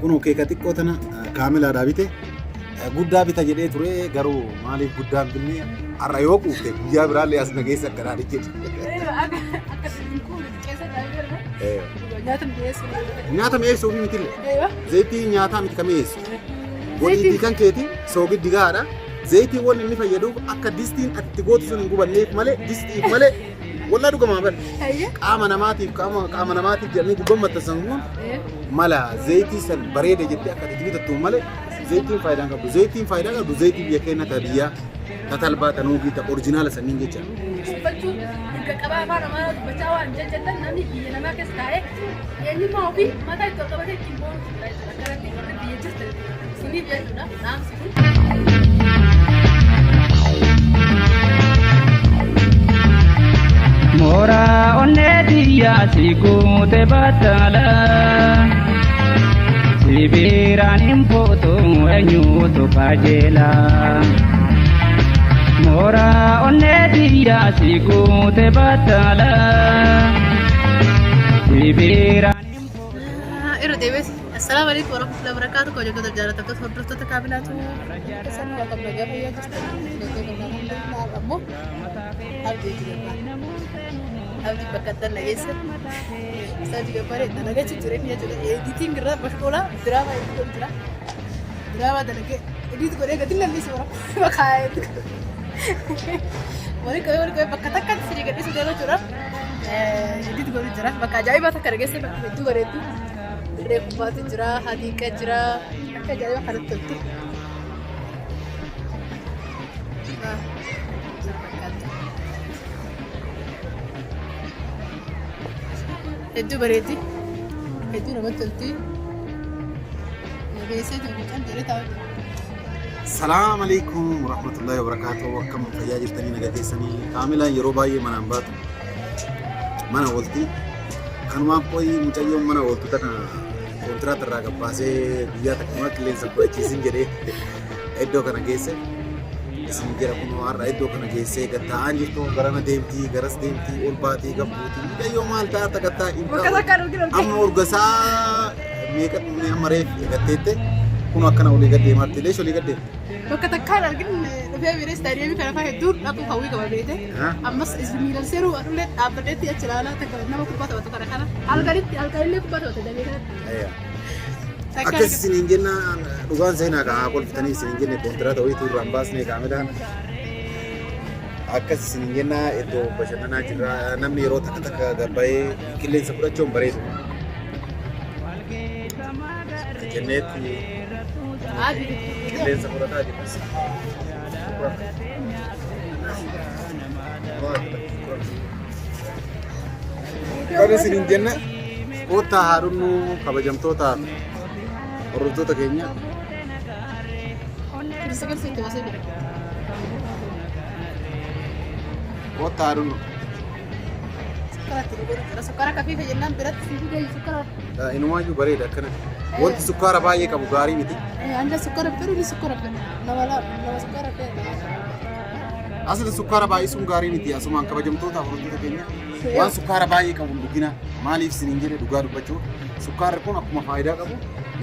Kunoo keeka xiqqoo tana kaamilaadhaa bite. Guddaa bita jedhee ture garuu maaliif guddaa hin binne har'a yoo quufte guyyaa biraallee as nageessa akkanaa jedhe. Akka kun keessa taa'ee nyaata mi'eessu. Nyaata mi'eessuu fi mitille. Zayitii nyaataa miti ka mi'eessu. Godhiitii kan keeti soogiddi gahaadha. Zayitiin wanni inni fayyaduuf akka distiin ati itti gootu sun hin gubanneef malee distiif malee wallaa dhugamaa bara. Qaama namaatiif qaama qaama namaatiif jedhamee gubbaan maxxansan kun mala zayitii san bareeda jettee akka itti bitattu malee zayitiin faayidaa hin qabdu. Zayitiin faayidaa qabdu zayitii biyya keenya ta biyyaa ta talbaa ta nuugii ta orjinaala sanniin jecha. Dubbachuun mirga qabaa afaan Amaaraa dubbachaa waan jajjattan namni biyya namaa keessa taa'ee eenyummaa ofii mataa itti ol qabatee ittiin boonu jechuudha. Akkanatti warri biyya jirtan isiniif jechuudha dhaamsi kun. Mooraa onnee tiyyaa si guute battala. Si biraan hin fuutu eenyutu kajeela. Mooraa onnee tiyyaa si guute battala. Si biraan hin fuutu. Irra deebiis. Assalaamu alaikum warahmatullahi wabarakatuh. Kabajamtoota jaallatamtoota hordoftoota kaabilaatu keessan waa qabna gaafa yaa jirtan. Alhamdulillah ammoo abdii jira. Abdii bakka adda nageessa. Isaa jigabbaree dalagachu jireenya jechuudha. Editing irraa mashquula diraamaa edit godhu jira. Diraamaa dalagee edit godhee gadi lallisu bara kaa'ee. Wali qabee wali qabee bakka takkatti sirrii gadhiisu deema jechuudha. Edit godhu jira. Bakka ajaa'ibaa takka dhageesse bakka hedduu bareeddu. Dirree kubbaatu jira, hadiiqa jira. Akka ajaa'ibaa kanatti tolti. Hedduu bareeddi. Hedduu namatti tolti. Keessee tolti kan jedhee taa'u. Salaam alaikum warahmatullahi wabarakatuh. Akkam fayyaa jirtanii naga keessanii. Kaamilaan yeroo baay'ee manaan baatu. Mana oolti. Kanumaaf qoyi mucayyoon mana ooltu tana kontiraata irraa gabbaasee guyyaa takka mana qilleensa fudhachiisin jedhee iddoo kana geesse. Isin jira kun har'a iddoo kana geessee gad taa'aan jirtu garana deemtii garas deemtii ol baatii gad buutii mucayyoo maal ta'a takka taa'in Bakka takka arginu arginu. amma urgasaa meeqa dhumne amma reef eegatteette kun akkana olii gad deemaatti leesh olii gad deemte. Bakka takkaan arginu dhufee biiree istaadiyeemii kana fa'aa hedduu dhaquuf hawwii qaba beekte. Ammas miilan seeruu dhullee dhaabbadheetti achi ilaalaa takka nama kubbaa taphatu kana kana halkanitti halkanillee kubbaa taphata damee kanatti. Akkas isiniin jenna dhugaan seenaa kaa kolfitanii isiniin jenne kontiraata wayiitu irraan baasnee kaamilaan. Akkas isiniin jenna iddoo bashannanaa jirra namni yeroo takka takka gabbayee qilleensa fudhachuun bareedu. Jenneetti qilleensa fudhataa jirra. Kan isiniin jenna koottaa haa dhumnu kabajamtoota hordoftoota keenya. Koottaa haa dhumnu. Sukkaara kafiifa jennaan biratti si fidee sukkaara. Inumaayyuu bareeda akkana. Wanti sukkaara baay'ee qabu gaarii miti. Hanga sukkaara fedhu ni sukkaara fedha. Nama lama nama sukkaara fedha. Asli sukkaara baay'isuun gaarii miti asumaan kabajamtoota hordoftoota keenya. Waan sukkaara baay'ee qabu hin dhugina. Maaliif isiniin jedhe dhugaa dubbachuu sukkaarri kun akkuma faayidaa qabu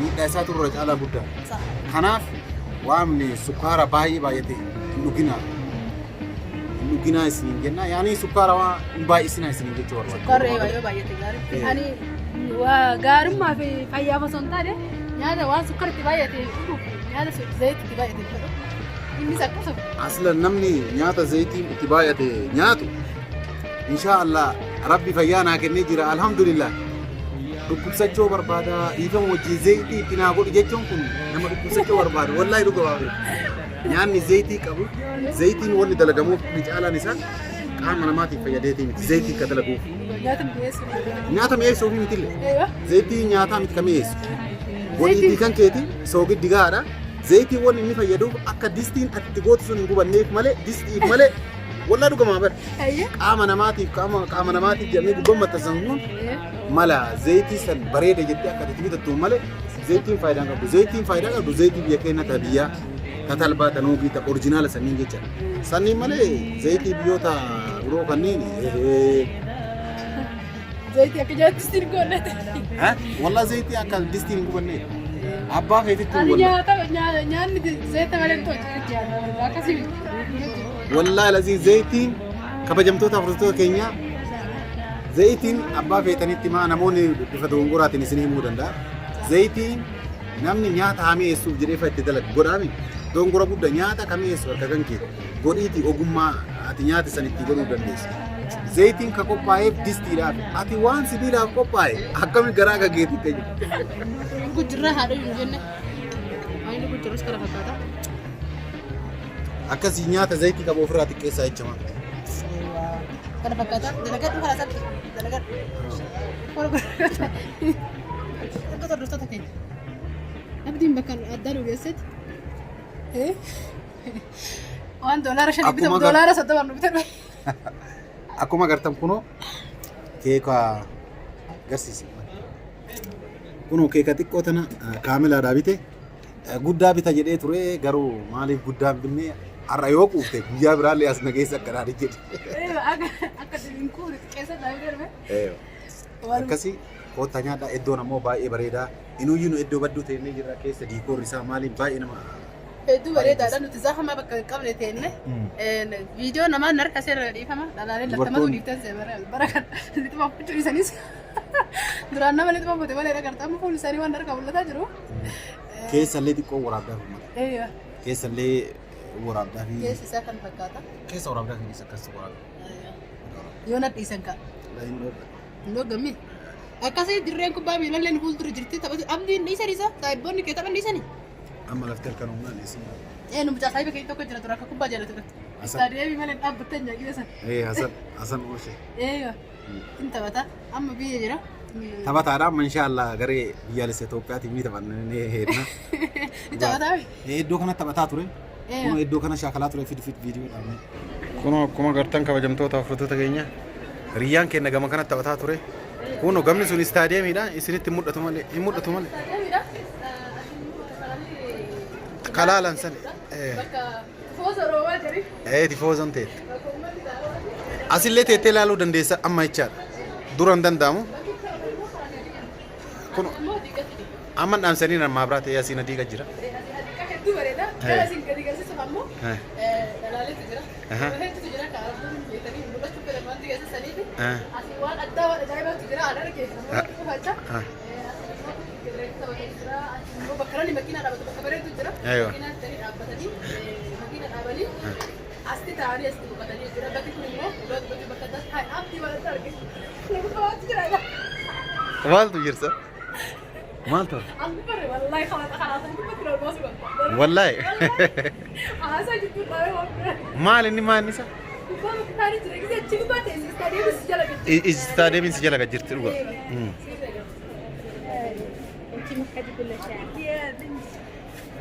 miidhaa isaatu irra caalaa guddaa. Kanaaf waan sukkaara baay'ee baay'ate hin dhuginaa. Hin dhuginaa isiniin jenna. Yaani sukkaara waan hin baay'isinaa isiniin jechuu barbaada. Sukkaarri yoo baay'ate gaarii. Ani waa gaarummaa fi fayyaaf osoo hin taane nyaata waan sukkaarri itti baay'ate dhuguuf nyaata zayitii itti baay'ate fedhu. Innis akkasuma. Aslan namni nyaata zayitiin itti baay'ate nyaatu inshaa Allah rabbi fayyaa naa kennee jira alhamdulillah dhukkubsachuu barbaada dhiifama wajjin zayitii itti naa godhu jechuun kun nama dhukkubsachuu barbaadu wallaahi dhuga baafne nyaanni zayitii qabu zayitiin wanni dalagamuuf inni caalaan isaa qaama namaatiif fayyadeetii miti zayitiin ka dalaguuf Nyaata mi'eessu. nyaata mi'eessuuf mitillee zayitii nyaataa miti ka mi'eessu godhiitii kan keeti soogiddi gahaadha Zayitiin wanni inni fayyaduuf akka distiin ati itti gootu sun hin gubanneef malee distiif malee wallaa dhugamaa bara. Qaama namaatiif qaama qaama namaatiif jedhamee gubbaan maxxansan kun mala zayitii san bareeda jettee akka itti bitattu malee zayitiin faayidaa hin qabdu. Zayitiin faayidaa qabdu zayitii biyya keenya ta biyyaa ta talbaa ta nuugii ta orjinaala sanniin jecha. Sanniin malee zayitii biyyoota biroo kanneen Zayitii akka jaatti siin goonnate. Wallah zayitii akka distiin hin gubanne. Abbaa feetitti Ani wallah. nyaata nyaanni zayita malee hin tolchu jechuudha. Akkasii miti. Wallahi lazii zayitiin kabajamtoota hordoftoota keenyaa zayitiin abbaa feetanitti maa namoonni bifa dogongoraatiin isin himuu danda'a. Zayitiin namni nyaata haa mi'eessuuf jedhee fa itti dalagu godhaami. Dogongora guddaa nyaata ka mi'eessu harka kan kee godhiiti ogummaa ati nyaata san itti godhuu dandeessu. Zayitiin ka qophaa'eef distiidhaaf ati waan sibiilaaf qophaa'e akkami garaa gageetti ta'e. Gujjirraa haadha hin jenne. Waan gujjirus kana fakkaata. Akkasii nyaata zayitii qabu ofirraa xiqqeessaa jecha. Kana fakkaata. Dalagadhu karaa isaatti. Dalagadhu. Akka hordoftoota keenya. Abdiin bakka addaa nu geessetti. Waan $5 Akkuma bitamu $30 nu bitan. Akkuma agartan kunoo keeka garsiisi. Kunoo keeka xiqqoo tana kaamilaadhaa bite. Guddaa bita jedhee ture garuu maaliif guddaa hin binne har'a yoo quufte guyyaa biraallee as na geessa akka dhaadhi jedhe. Akka hin kuure xiqqeessa dhaabee darbe. Akkasii koottaa nyaadhaa iddoon ammoo baay'ee bareedaa. Inuyyuu nu iddoo badduu teennee jirra keessa diikoorri isaa maaliin baay'ee nama Hedduu bareedaadha nuti zahamaa bakka hin qabne teenne. Viidiyoo namaan harka seera dhiifama dhalaalee laftamatu Dubartoonni- dhiiftan bara kana lixuma fuchuu isanis duraan nama lixuma fute malee agarta amma fuulli isaanii waan harka mul'ataa jiru. Keessallee xiqqoo waraabdaa fi mata. Eeyya Keessallee waraabdaa fi keessi isaa kan fakkaata. Keessa waraabdaa fi keessa akkas waraabdaa. Yoo na dhiisan ka'a. Hin dhooggamne. Akkasii dirreen kubbaa miilallee nu fuuldura jirti taphatu. Abdiin dhiisan isa saayibboonni kee taphan dhiisani. Amma lafti halkan humnaan dhiisan. Ee nu mucaa saayiba kee tokko jira ture akka kubbaa jaalatu ture. Hasan. Istaadiyeemii malee dhaabbattee hin jaaqilee sana. Ee Hasan Hasan Ooshe. Ee hin taphata amma biyya jira. Taphataadha amma inshaallah garee biyyaalessa Itoophiyaatiif ni taphanna ni heedna. Ni taphataa. Iddoo kana taphataa ture. Ee. Kunoo iddoo kana shaakalaa ture fid fid viidiyoo dhaabne. Kunoo akkuma agartan kabajamtoota hordoftoota keenya riyyaan keenya gama kana taphataa ture. Kunoo gamni sun istaadiyeemiidha isinitti hin mul'atu malee hin mul'atu malee. Istaadiyeemiidha. Kalaalan san. Bakka fooza roobaa jiru. Ee tifoozon teette. Bakka uummanni taa'aa. Asillee teettee ilaaluu dandeessa amma jechaadha. Dura hin danda'amu. Kun Immoo diigatti jira. amma dhaamsanii namaa biraa ta'ee asiin adii jira. Hedduu bareeda. Gara isin gadi galsiisuuf ammoo Eh. dhalaaleetu jira. Aha. Hedduutu jira kan arguun beekanii mul'achuu fedhan wanti keessa saniifi. Eh. Asii waan addaa waan ajaa'ibaatu jira aan arge namoota qofaacha. Ah. Jira. Asii immoo bakka namni makiinaa dhaabatu bakka bareedu jira. Aywa. Makiinaa fidanii dhaabbatanii makiina dhaabanii asitti taa'anii asitti boqotanii jira. Bakki kun immoo dhugaa dubbachuu bakka addaa haa abdii waan adda arge. Nama qabaatu jira. Maaltu jirsa? Maaltu? An bare wallahi karaa san dubbatti na baasu qabda. Wallahi. Haasaa jidduu dhaabee waan bira. Maal inni maal inni isa? Gubbaa bakka taa'anii jira. Gisee achi gubbaa ta'e istaadiyeemii si jala gadi. Istaadiyeemiin si jala gad jirti dhuga.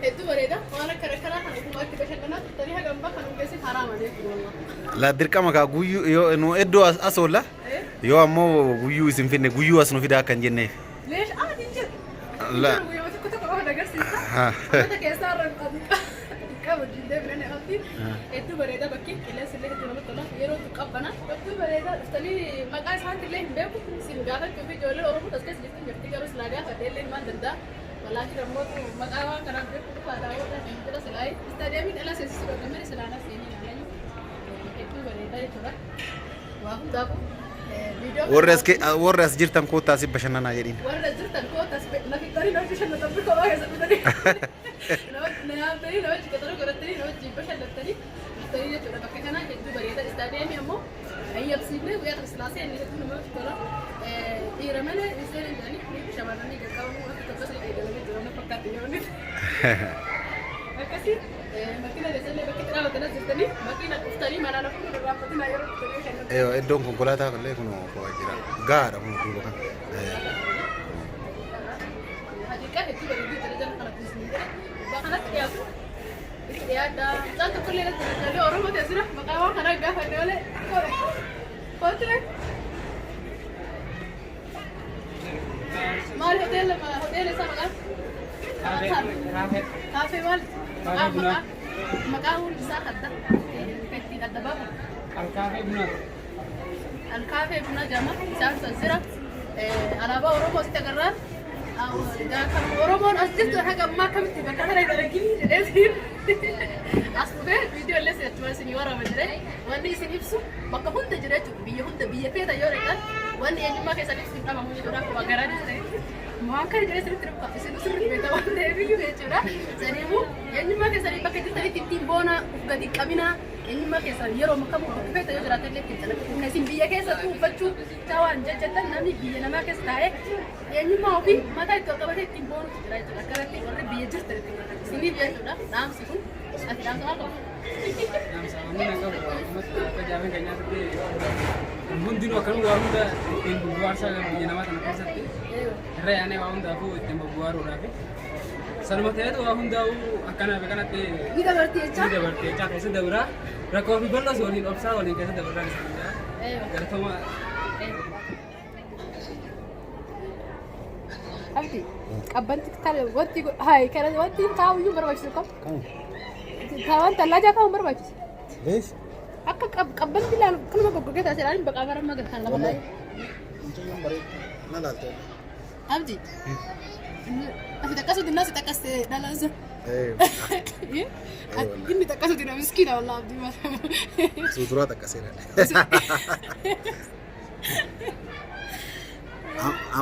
Hedduu bareeda. Waan akkana akkanaa kan ofumaa itti bashannanaa turtanii haga ammaa kan hungeessin haraama jechuudha wallah. La dirqama kaa guyyuu yoo nu iddoo as as oolla yoo ammoo guyyuu isin finne guyyuu as nu fidaa akka hin jenneef. Leesh ati hin jiru. La. Guyyaa tokko tokko qofa agarsiisa. Ha. Uffata keessaa irra qabu jillee biraan qabdi. Hedduu bareeda bakki qilleensi illee hedduu namatti tola. Yeroo tu qabbana. Hedduu bareeda dhuftanii maqaa isaanitti illee hin beeku. Isin gaafachuu fi ijoollee Oromoo as keessa jirtu jirti garuu silaa gaafadhe illee maal danda'a. Walaakin ammoo maqaa waan kanaaf beeku dhufaa daawwadhaa hin jira silaa. Istaadiyeemiin dhala seensisuu danda'amee silaa na seenii ilaalanii hedduu bareeda jechuudha. Waa hundaafuu viidiyoo Warri as warri as jirtan koottaa asii bashannanaa jedhiin. Warra jirtan kootas lafi tarii nama bashannantan bika waa keessa bitanii nama yaamtanii nama qaxaroo godhatanii nama wajjin bashannantanii dhuftanii jechuudha. Bakka kanaa hedduu bareeda. Istaadiyeemii ammoo ayyabsiifnee guyyaa tokko silaasee inni hedduu namatti tola. Dhiira malee hin seenan jedhanii shamarranii qaqqabamuu akka tokkos eegalamee jira na fakkaatti yeroo inni. Akkasii makiina keessallee bakki itti dhaabatan as jirtanii makiina dhuftanii manaan hafuun irraanfatinaa yeroo dhuftanii bashannantan. Iddoon konkolaataa illee kun jira. Gahaadha kun duuba kan. Haqiiqaa hedduu bareedduu jira jala kana kuusin jira. Gubbaa kanatti dhiyaatu itti dhiyaadha. Mucaan tokko illee natti ijoollee Oromoo ta'e jira. Maqaa waan kanaa gaafanne malee. Kootu. Maal hoteela hoteela isaa maqaan? Kaafee maal? Maqaa maqaa maqaa hundi isaa adda. Kan ittiin adda baafamu. Alkaafee Bunaa. Alkaafee Bunaa jedhama. Isaan san jira. Alaabaa Oromoo asitti agarraan Oromoon as jirtu haga ammaa akkamitti bakka kana hin argin jedheetiin as dhufee viidiyoo illee achuma isinii waraaba jedhee wanni isin ibsu bakka hunda jira jechuudha. Biyya hunda biyya feeta yoo dhaqan wanni eenyummaa keessan ibsu hin dhabamu jechuudha. Akkuma garaa jirtanitti waan kana jedhee isinitti dhufa isin sirrii beekta waan ta'eef iyyuu jechuudha. Saniifuu eenyummaa keessanii bakka jirtanitti ittiin boona of gadi qabinaa. Eenyummaa keessan yeroo kamuu bakka feeta yoo jiraatan illee ittiin calaqqisiisu. Kan isin biyya keessattuu uffachuu waan jajjattan namni biyya namaa keessa taa'ee eenyummaa ofii mataa itti ol qabatee ittiin boonutu jira jechuudha. Akkanatti warri biyya jirtan ittiin godhatan. Isiniif jechuudha dhaamsi kun ati dhaamsa maal qabda? Dhaamsa wanni nan qabu akkasumatti akka jaarran keenyaatti hundinuu akkanuma waa hunda ittiin bubbu'aarsaa biyya namaa kana keessatti irra yaanee waa hundaafuu ittiin bubbu'aaruudhaaf sanuma ta'etu waa hundaa'uu akkanaa fi kanatti Ni dabarti jecha. Ni dabarte jechaa keessa dabraa rakkoo fi bal'oos waliin obsaa waliin keessa dabarraa isa galatoma. Abdi qabbanti tale wanti hay kana wanti taa'u iyyuu barbaachisu qabu. Taawwan tallaa kaa'uun barbaachisu. Lees. Akka qabbanti ilaalu kanuma goggogee taasise ilaaluun baqaa bara maga kan lafa taa'e. Mucayyoon bareedu. Na laalte. Abdi. Ati takkasuuti nasi takkaste dhalaansa. Inni takkasuuti na miskiina wallah abdi. Suuturaa taqqaseera.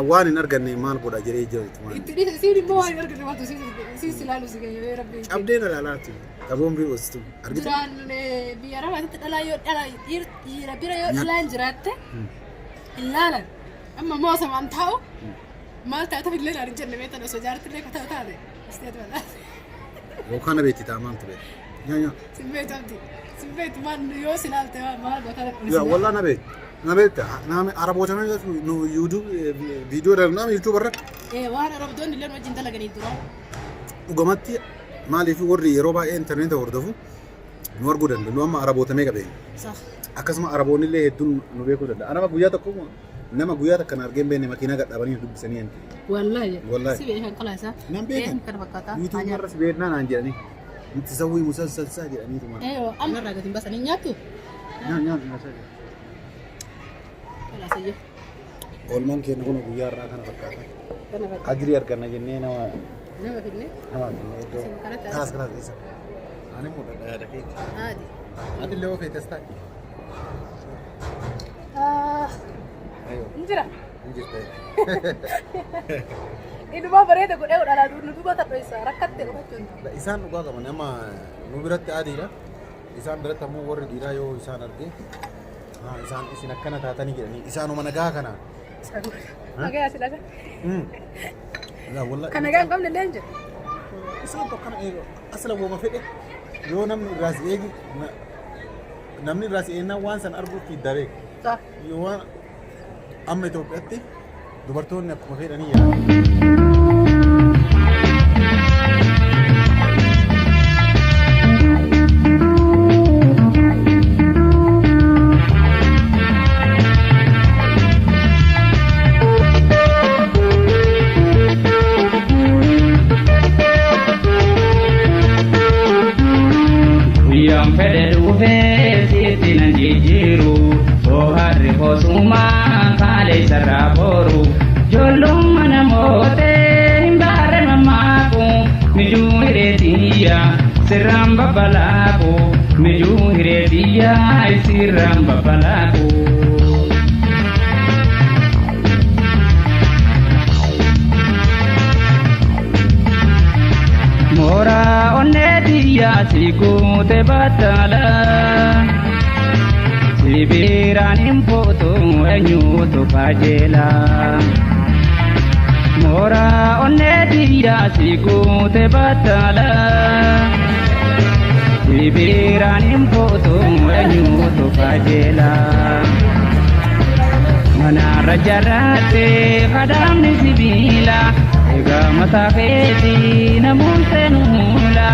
Waan hin arganne maal godha jedhee jiru. Itti dhiise siin immoo waan hin arganne maaltu siin ilaalu si gayyee rabbi. Cabdeen alaalaatu. Dhaboon bira oositu. Argite? Duraan biyya arabaatitti dhalaa yoo dhala dhiira bira yoo dhalaan jiraatte hin laalan. Amma immoo osoo taa'u maal taate illee naan hin jenne beektan osoo jaarti illee kutaa taate. Isteet balaa. Yookaan na beekti ta'a maaltu beekti? Nyaa nyaa. Sin beektu abdi. Sin beektu maal yoo si laalte maal goota Yaa wallah na beekti. Na beekti. Naami araboota nu YouTube viidiyoo darbu YouTube irratti Waan arabdoonni illee wajjin dalaganii dura. Dhugamatti maaliif warri yeroo baay'ee intarneeta hordofu nu arguu danda'u. Nu amma araboota meeqa beekna? Akkasuma araboonni illee hedduun nu beekuu danda'a. Nama guyyaa tokko nama guyyaa takka na argee hin beekne makiinaa gad dhaabanii nu dubbisanii hin. Wallaahi. Wallaahi. Si beekan qalaa isaa. Nan beekan. Kana fakkaata. YouTube irras beeknaa naan jedhanii. Nuti sawwii musalsalsaa jedhaniitu maal. Amma irraa gadi hin basanii nyaattu. Nyaa nyaa nyaa. Qalaa sayyee. Oolmaan keenya kun guyyaa irraa kana fakkaata. Kana fakkaata. Ajirii arganna jennee nama Nama fidne. Nama fidnee iddoo. Isin kanatti Kanas kanas keessa. Ani mudadha yaada keeti. Haati. Ati illee yoo feetes ta'i. Ayyo. Hin jira. Hin jirta. Inumaa bareeda godhee dhalaa nu duuba tapheessa rakkatte dhufachuun. Isaan dhugaa qaban amma nu biratti adiidha. Isaan biratti ammoo warri dhiiraa yoo isaan arge isaan isin akkana taatanii jedhanii isaanuma nagaa kana. Nagaa si laga. Laa wallahi. Kan nagaa hin qabne illee hin jiru. Isaan tokko kana eegu asla wooma fedhe yoo namni irraa si eegi namni irraa si eegnaan waan san arguuf fidda beeka. Yoo waan amma Itoophiyaatti dubartoonni akkuma fedhanii yaadu. Guyyaan fedhe dhufee sitti nan jijjiiru booharri hosumaa kaaleessarraa booru ijoollummaa namootee hin baare mamaaku mijuu hireetiyya sirraan babbalaaqu mijuu hireetiyya sirraan babbalaaqu. Mooraa onnee si guute battala sibiiraan hin fuutu eenyutu kajeela. Mooraa onnee si guute battala sibiiraan hin fuutu eenyutu kajeela. Manarra jarraate kadaamni sibiila egaa mataa keetii namuun seenuula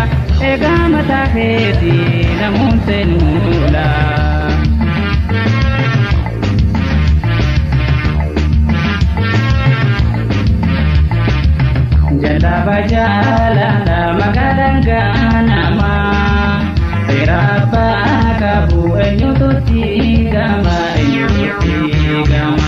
egaa mataa keetii namuun seenuula. Jalaba jaalala magaalaan gaanamaa seera abbaa qabu eenyutu gama eenyutu gama.